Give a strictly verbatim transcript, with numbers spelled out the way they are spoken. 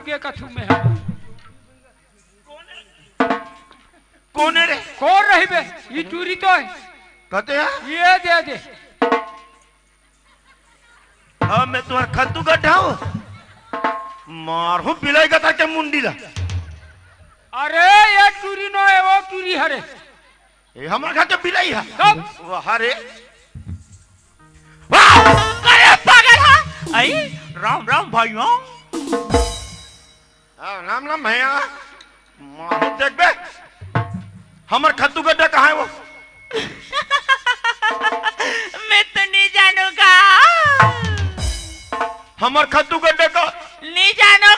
के कथू में है। कोन हे रे? कोन रही बे? ये टूरी तो है। कहते हैं? ये दे दे। अब मैं तुम्हारा खत्तू गड्ढा हूँ, मारहूँ बिलाई गता के मुंडी ला। अरे, ये टूरी नो है, वो टूरी हरे। ये हमारे घर के बिलाई है। कब? वाह रे। वाह! अरे पागल हा। आई, राम राम भाइयों। हाँ, राम राम भैया। मारो देख बे। हमर खत्तू गड्ढा कहाँ है वो? मैं तो नहीं जानूंगा। हमर खत्तू गड्ढा का? नहीं जानो